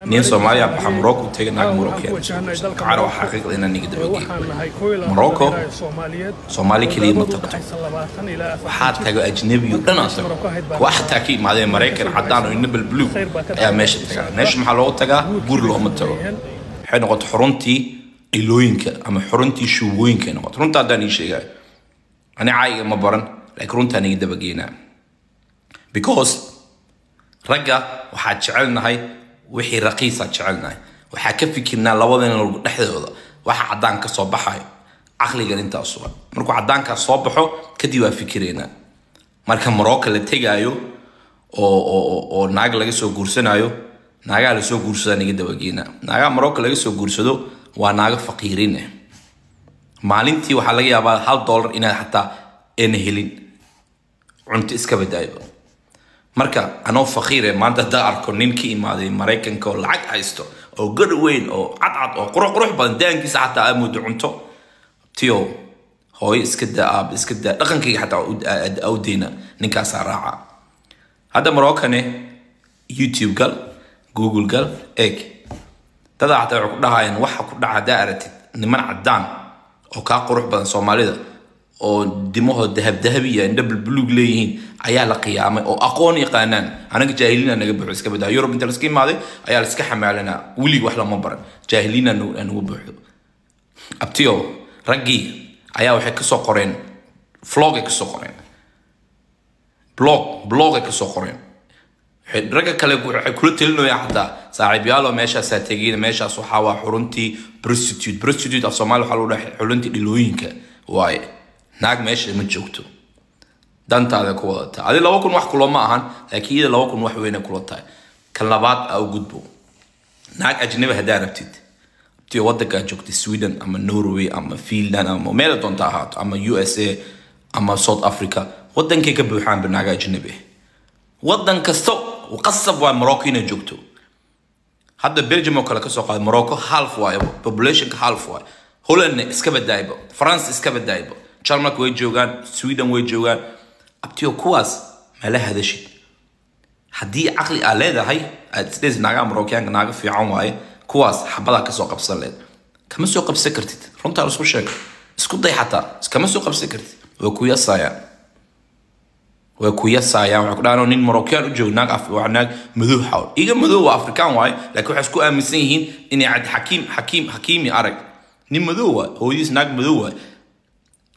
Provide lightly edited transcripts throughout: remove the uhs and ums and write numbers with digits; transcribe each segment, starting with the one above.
Nin Soomaaliya baxa Morocco taga, naag Moroccan caro. Xaqiiqda inaan niga dabageeyo, Morocco Soomaali keliya ma tagto, waxaa tago ajnabi oo dhan aa tago, kuwa xataa ka imaadeen Maraykan, caddaan oo indho blue ayaa meesha tagaa. Meesha maxaa loogu tagaa? Guri looma tago. Waxay noqotay xaruntii dhilooyinka ama xaruntii shuubooyinka ay noqotay. Runta haddaan ii sheegayo, ani caayiga ma baran, laakiin runtaan iga dabageynaa, because ragga waxaa jecelnahay wixii raqiisa jecelnahay. Waxaa ka fikirnaa labadan lagu dhexdooda waxa caddaan ka soo baxayo. Caqligan intaas waa markuu caddaankaas soo baxo kadib waa fikiraynaa. Marka Morocco la tegaayo oo naag laga soo guursanayo, naagaha lasoo guursadaa naga dabageynaa. Naagaha Morocco laga soo guursado waa naago faqiirin ah. Maalintii waxaa laga yaabaa $1 inaad xataa ayna helin, cunto iska badaayo. Marka anoo faqiire maanta haddaa arko nin ka imaaday Maraykanka oo lacag haysto oo gadh weyn oo cadcad oo qurux qurux badan, daankiisa xataa aa moodo cunto, tiyo hooyo iska daa, aab iska daa, dhaqankayga xataa u deyna, ninkaasaa raaca. Hadda Moroccane YouTube gal, Google gal, eeg. Dadaa xataa waxay ku dhahayaan waxa ku dhaca haddaa aragtid niman caddaan oo kaa qurux badan Soomaalida oo dimahoo dahab dahabiya, indho buluug leeyihiin ayaa la qiyaamay oo aqoon yaqaanaan. Anaga jaahiliina naga buuxo, iska badaa. Yurub inta laska imaaday ayaa la iska xamaalanaa, welig wax lama baran, jaahiliina nagu buuxdo. Abtiyo, raggii ayaa waxay kasoo qoreen vlog ay kasoo qoreen, blog ay kasoo qoreen. Ragga kale waxay kula talinayaan xataa, saaxiibyaalo, meeshaasaa tegin, meeshaas waxaa waa xuruntii prostitute. Prostitute af Soomaali waxaa lagu dhahay xuruntii dhilooyinka waaye. Naag meesha ma joogto, dantaada ku wadata. Adi 2000 wax kulama ahan, laakiin iyada 2000 wax weyna kula tahay. Kan labaad aa u gudbo, naag ajnabi haddaa rabtid, tiyo wadankaa joogtay, Sweden ama Norway ama Finland ama meel doonta ahaato ama USA ama South Africa, wadankay ka buuxaanba naaga ajnabi ah. Wadan kasta qasab waa Morocco inay joogto. Hadda Belgium oo kale kasoo qaada, Morocco half waayo, populationka half waayo. Hollandna iska badaayba, France iska badaayba, Jarmalka way joogaan, Sweden way joogaan. Abtiyo, kuwaas mala hadashid. Haddii caqli aa leedahay, aad isdhehaysid naagaha Marookiyaanka naaga fiican waaye, kuwaas xabadaa kasoo qabsan leed. Kama soo qabsan kartid. Runtaa la isku sheego, isku day xataa kama soo qabsan kartid. Way ku yasaayaan, way ku yasaayaan. Waxay ku dhahaan nin Marookiyaan u joogo naag waa naag madow, xawl iga madow, waa Afrikaan waaye, laakiin waxay isku aaminsan yihiin inay cad xakiim xakiim Xakiimi arag, nin madow waay, hooyadiis naag madow waay.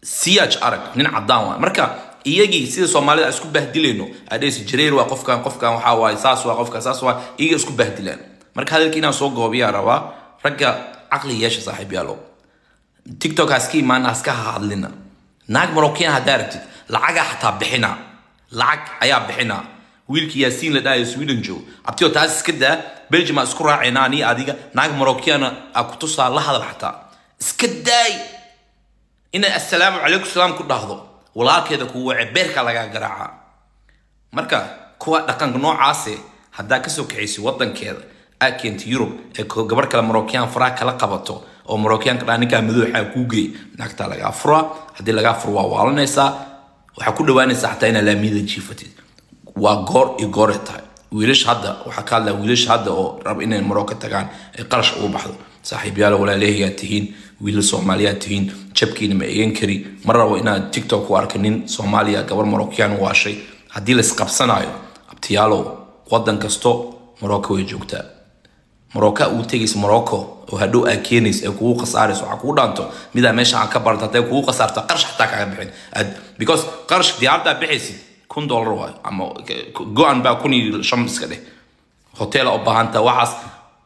Siyaj arag, nin caddaan waay. Marka iyagii sida Soomaalida isku bahdilayno, adhaysi jareer waa qofkan, qofkan waxaa waaye saas waa, qofkan saas waa, iyaga isku bahdilaan. Marka hadalkii inaan soo goobiyaa rabaa, ragga caqli yeesha, saaxiib yaalo. TikTok ha iska imaana, ha iska hadlina. Naag Marookiyan haddaa rabtid, lacagaa xataa bixina, lacag ayaa bixina. Wiilkii Yaasiin la dhahayo Sweden joog, abtiyo, taas iska daa. Belgium aa isku raacayna ani adiga, naag Marookiyaana aa ku tusaa, la hadal. Xataa iska daay inay assalaamu calaykum salaam ku dhahdo, walaalkeeda kugu wace, beerka lagaa garaacaa. Marka kuwa dhaqanka noocaase haddaa kasoo kaxaysi wadankeeda aad keentay Yurub ee gabar kale Marookiyan faraha kala qabato oo Marookiyaanka dhaa ninkaa madooxaa kuu geey, naagtaa lagaa furaa. Haddii lagaa furo, waa waalanaysaa, waxaa ku dhawaanaysaa xataa inaad laamiyada jiifatid. Waa goor iyo gooray tahay. Wiilasha hadda waxaa ka hadlaya, wiilasha hadda oo raba inay Marocco tagaan ay qarash ugu baxdo, saaxiibyaal, walaalahayaa tihiin, wiilal Soomaaliyaad tihiin, jabkiina ma eegan kari. Ma rabo inaad TikTok ku arka nin Soomaaliya gabar Maroccan waashay. Haddii la isqabsanayo, abtiyaalow, wadan kasto Morocco way joogtaa. Morocco uu tegaysa, Morocco oo hadhow aa keenaysa ee kugu khasaarayso, waxaa kugu dhaanto midaa meesha aan ka barto. Hadday kugu khasaarto, qarash xataa kaaga bixin aad, because qarash diyaardaa bixaysid $1000 waayo ama go-an baa 1005 iska dheh, hotel u baahanta. Waxaas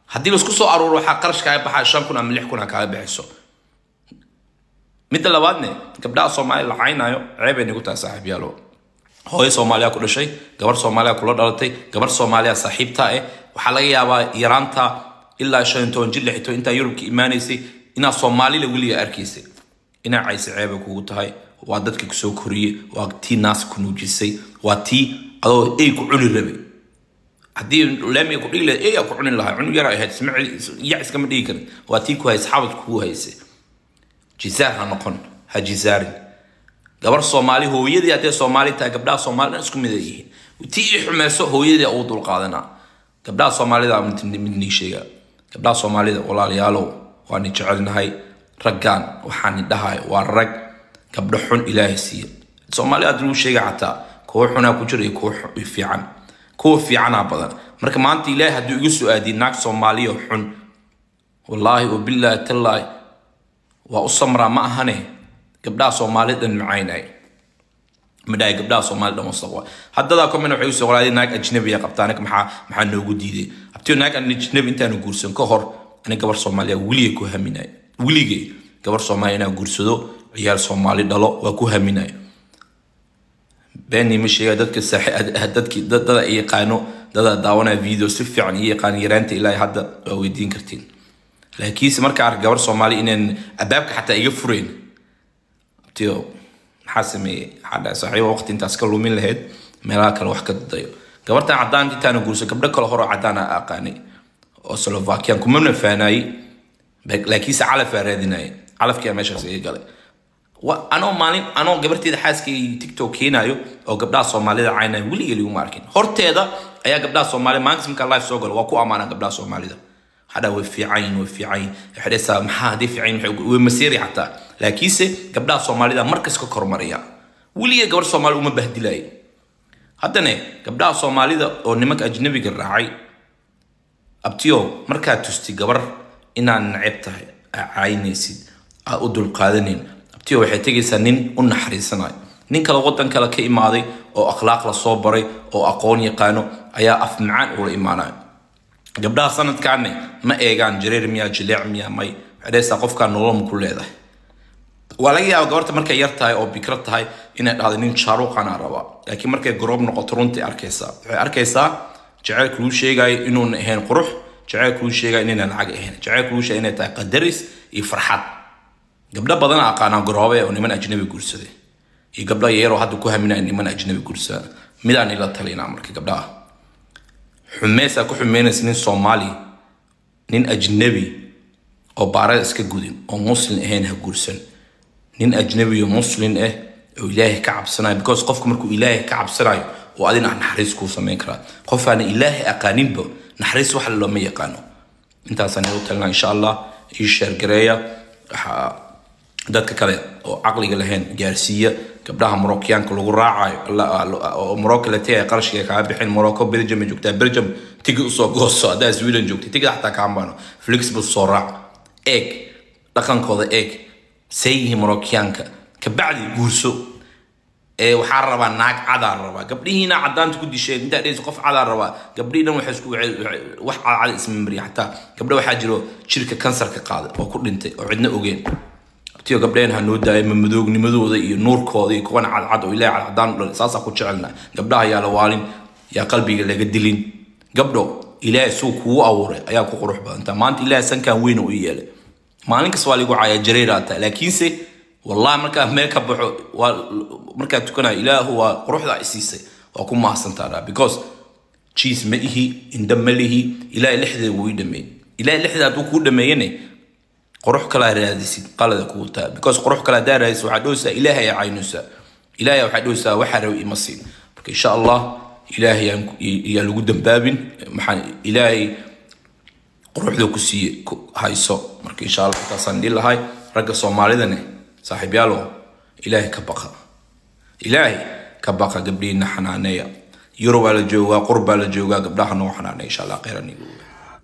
haddii laisku soo aruuro, waxaa qarash kaaga baxaya 5000 ama 6000 aa kaaga bixiso. Midda labaadne, gabdhaha Soomaaliya la caynayo ceeb ay nagu tahay, saaxiibyaalo. Hooyo Soomaaliya ku dhashay, gabar Soomaaliya kula dhalatay, gabar Soomaaliya saaxiibta eh, waxaa laga yaabaa yaraanta ilaa 15 jir, 16 intaa Yurubka imaanaysay inaad Soomaalila weliga arkaysay. Inaa cayse ceebay kugu tahay. Waa dadkii kusoo koriyey, waa tii naas ku nuujisay, waa tii adoo ey ku cuni rabay. Haddii laamiga ku dhigi lahayd, ey aa ku cuni lahaa. Cunug yar ahayd, isma yac iskama dhigi karin. Waa tii ku haysa, xabad kugu haysay. Jisaar ha noqon, ha jisaarin gabar Soomaali. Hooyadii hadday Soomaali tahay, gabdhaha Soomaali dhan isku mid ay yihiin. Tii i xumeyso hooyadii ugu dulqaadanaa. Gabdhaha Soomaalida mid nii sheega, gabdhaha Soomaalida, walaalayaalow, waani jecelnahay. Raggaan waxaani dhahay waa rag gabdho xun Ilaahay siiya. Soomaalida aad lagu sheega xataa kuwa xunaa ku jira iyo kuwa fiican, kuwa fiicanaa badan. Marka maanta Ilaahay hadduu igu soo aadiyo naag Soomaaliya xun, wallaahi oo billaahi tallaahi waa u samraa. Ma ahane gabdhaha Soomaalida dhan macaynay, ma dhahay gabdhaha Soomaalida dhan wasaq waa. Haddadaa comment waxay usoo qoraadeen naag ajnabiya qabtaa, anaga maxaa noogu diiday? Abtiyo, naag ajnabi intaanu guursan ka hor aniga gabar Soomaaliya weligay ku haminay. Weligay gabar Soomaaliya inaan guursado, ciyaal Soomaali dhalo, waa ku haminay. Beeni ma sheega. Dadka dadki dada i yaqaano, dada daawanaya video si fiican i yaqaan, yaraanta ilaa hadda waa weydiin kartiin. Laakiinse marka ark gabar Soomaali inaan abaabka xataa iga furayn, abtiyo, maxaa sameeyey? Waxaa dhahay, saaxiibo, waqti intaas ka lumin lahayd meelaha kale wax ka dadayo. Gabartan caddaanta intaana guursan gabdho kale horoo caddaan a aqaanay oo Slovakian kumana faanaayey, laakiinse calafaa raadinaya, calafkiyaa meeshaas iga galay. Anoo maalin anoo gabarteeda xaaskay TikTok keenaayo oo gabdhaha Soomaalida caynayo, weligay liguma arkin. Horteeda ayaa gabdhaha Soomaalida maalinkas markaa live soo galo waa ku amaanaa gabdhaha Soomaalida. Waxaa dhaha way fiican yihin, way fiican yihin. Waxay dhahaysaa maxaa hadday fiican yihin, way masiiri xataa. Laakiinse gabdhaha Soomaalida markas ka kormariya, weligay gabar Soomaali uma bahdilayo. Haddana gabdhaha Soomaalida oo nimanka ajnabiga raacay, abtiyo, markaad tusti gabar inaad neceb tahay, aa caynaysid, aa u dulqaadanin, abtiyo, waxay tegaysaa nin u naxariisanayo, nin kale waddan kale ka imaaday oo akhlaaq la soo baray oo aqoon yaqaano ayaa af macaan ula imaanayo. Gabdhaha sanadkaanne ma eegaan jareer miyaa, jileec miyaa, may. Waxay dhahaysaa qofkaa nolol ma ku leedahay. Waa laga yaaba gabarta markay yar tahay oo bikro tahay inay dhahdo nin shaaruuqanaa rabaa, laakiin markay garoob noqoto runtii arkaysaa, waxay arkaysaa jaceylka lagu sheegayo inuuna ahayn qurux, jaceylka lagu sheegayo inayna lacag ahayn, jaceylka lagu sheegayo inay tahay qadaris iyo farxad. Gabdho badan aqaanaa garoobe oo niman ajnabi guursaday iyo gabdho yaroo hadda ku haminaya niman ajnabi guursadaan. Midaan ila talinaa marka gabdhaha xumeysaa ku xumeynaysa nin Soomaali, nin ajnabi oo baarada iska gudin oo muslim ahayn ha guursan. Nin ajnabi oo muslim ah oo Ilaahay ka cabsanayo, because qofku markuu Ilaahay ka cabsanayo oo adina naxariis kuu samayn karaa. Qof aan Ilaahay aqaaninba naxariis wax looma yaqaano. Intaasaan igu talinaa. Insha Allah ii share gareeya, waxaa dadka kale oo caqliga lahayn gaarsiiya. Gabdhaha Morocciyaanka lagu raacayo oo Morocco la tegaya, qarashkiga kaga bixin. Morocco Belgium ay joogtaa, Belgium tigid usoo gooso. Haddaa Sweden joogtay, tigid xataa kaan baano, flexible soo raac, eeg dhaqankooda, eeg say yihiin Morocciyaanka, kabacdi guurso. Ee waxaa rabaa naag cadaa rabaa, gabdhihiina cadaanta ku disheen intaa dhehaysa qof cadaa rabaa. Gabdhihii dhan waxay isku wax cadcad isma mariya. Xataa gabdho waxaa jiro jirka kansarka qaaday oo ku dhintay oo cidna ogeen. Abtiyo, gabdheen ha noo daaya madoognimadooda iyo nuurkooda iyo kuwan cadcad oo Ilaahay cadcadaan u dhalay, saasaa ku jecelna. Gabdhaha yaa la waalin, yaa qalbiga laga dilin. Gabdho, Ilaahay suu kugu abuuray ayaa ku qurux badantaa. Maanta Ilaahay sankan weyn u yeelay, maalin kasta waa ligu caayaa jareeraa tahay, laakiinse wallahi markaa meel ka baxo, waa markaa tukanayo, Ilaahu waa quruxda isiisay, waa ku mahadsantaa, because jiis ma ihi, indha ma lihi. Ilaahay lixdeeda wuu ii dhameeyey. Ilaahay lixdeeda hadduu kuu dhameeyene, qurux kalaa raadisid qalada kugu tahay, because qurux kale haddaa raadisid waxaad dhowsaa Ilaahay ayaa caynaysaa, Ilaahay waxaad dhowsaa waxaa rabay ima siin. Marka insha Allah Ilaahay yaa lagu dambaabin, maxaan Ilaahay quruxda ku siiye hayso. Marka insha Allah intaasaan dhihi lahay. Ragga Soomaalidane, saaxiibyaalow, Ilaahay ka baqa, Ilaahay ka baqa, gabdhihiina xanaaneeya. Yurub baa la joogaa, qurb baa la joogaa, gabdhaha noo xanaaneeya insha Allah. Khayran igu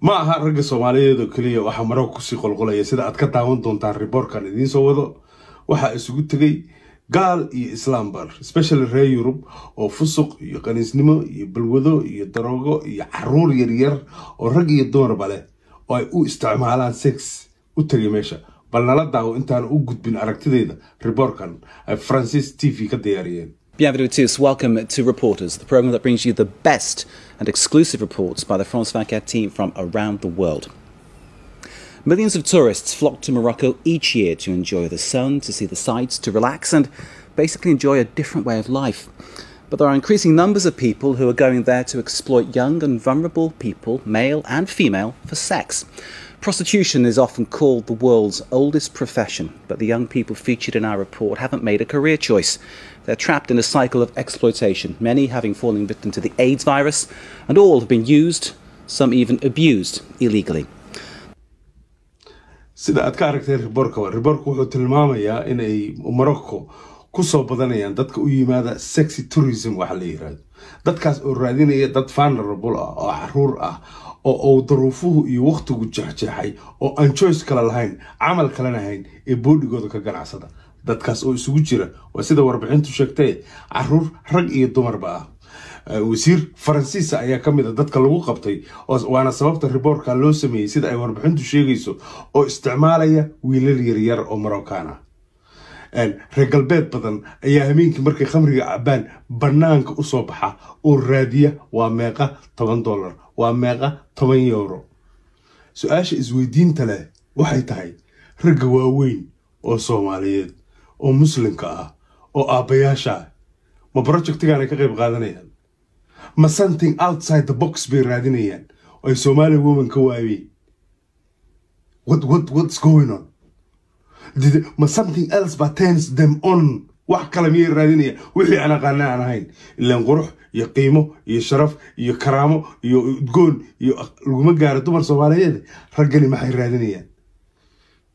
Ma aha ragga Soomaaliyeed oo keliya waxaa Marocco kusii qolqolaya. Sida aad ka daawan doontaan reportkan idiin soo wado, waxaa isugu tegay gaal iyo islaambar, especially reer Yurub oo fusuq iyo qaniisnimo iyo balwado iyo daroogo iyo caruur yaryar oo rag iyo dumarba leh oo ay u isticmaalaan sex u tegay meesha. Bal nala daawo intaan u gudbin aragtidayda reportkan ay Francis TV ka diyaariyeen. Bienvenue à tous. Welcome to Reporters, the program that brings you the best and exclusive reports by the France 24 team from around the world. Millions of tourists flock to Morocco each year to enjoy the sun, to see the sights, to relax, and basically enjoy a different way of life. But there are increasing numbers of people who are going there to exploit young and vulnerable people, male and female, for sex. Prostitution is often called the world's oldest profession, but the young people featured in our report haven't made a career choice. They're trapped in a cycle of exploitation, many having fallen victim to the AIDS virus, and all have been used some even abused illegally. Sida aad ka aragteen riboorka, riboorka wuxuu tilmaamayaa inay Morocco kusoo badanayaan dadka u yimaada sexy tourism waxa la yiraahdo, dadkaas oo raadinaya dad vulnerable ah oo caruur ah oo uu daruufuhu iyo waqtigu jeexjeexay oo aan choice kale lahayn, camal kalena hayn, ee body-gooda ka ganacsada. Dadkaas oo isugu jira, waa sida warbixintu sheegtay, caruur, rag iyo dumarba ah. Wasiir Faransiisa ayaa ka mid a dadka lagu qabtay, waana sababta riboorka loo sameeyey, sida ay warbixintu sheegayso, oo isticmaalaya wiilal yaryar oo Marocaan ah. Reer galbeed badan ayaa hameenkii markay khamriga cabaan banaanka usoo baxa oo raadiya. Waa meeqa $10? Waa meeqa €10? Su-aasha isweydiinta leh waxay tahay, ragga waaweyn oo Soomaaliyeed oo Muslimka ah oo aabbayaasha ah ma projectigaanay ka qayb qaadanayaan? Ma something outside the box bay raadinayaan oo ay Somali woman ka waayeen? What's going on? Ma something else ba turns them on? Wax kale miyay raadinayaan wixii aan aqaana aan ahayn? Ilaan qurux iyo qiimo iyo sharaf iyo karaamo iyo udgoon iyo laguma gaaro dumar Soomaaliyeed. Raggani maxay raadinayaan?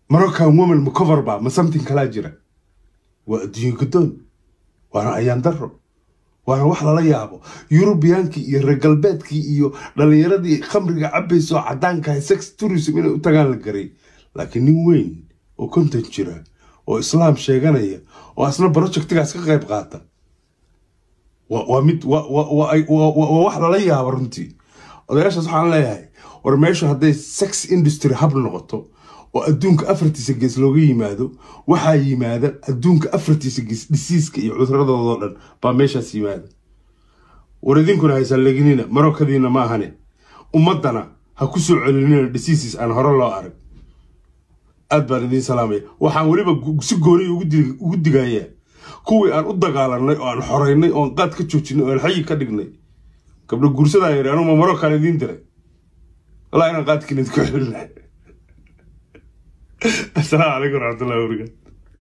Moroccan woman ma cover ba? Ma something kalaa jira? Waa adduunyo gadoon, waana ayaan daro, waana wax lala yaabo. Yurubiyankii iyo reer galbeedkii iyo dhalinyaradii khamriga cabayso cadaankahay sex tourism inay u tagaan la garay, laakiin nin weyn oo 50 jira oo Islaam sheeganaya oo asna projectigaas ka qayb qaata waa mid waa wax lala yaabo runtii. Odayaashaas waxaan leeyahay, war meeshu hadday sex industry hub noqoto oo adduunka afartiisa gees looga yimaado, waxaa yimaada adduunka afartiisa gees disease-ka iyo cuduradoodoo dhan baa meeshaas yimaada. War idinkuna haysalleginina, Marokadiina ma ahane, ummaddana ha ku soo celinina diseases aan hore loo arag. Aad baan idiin salaamaya. Waxaan weliba si gooniy ugu digayaa kuwii aan u dagaalanay oo aan xoraynay oon qaad ka joojinay oo aan xayi ka dhignay. Gabdho guursadaan yidhi, anuma Marocaan idiin diray? Walaa inaan qaadkiin idinku celinay. Asalaamu calaykum waraxmatullahi wabarakatu.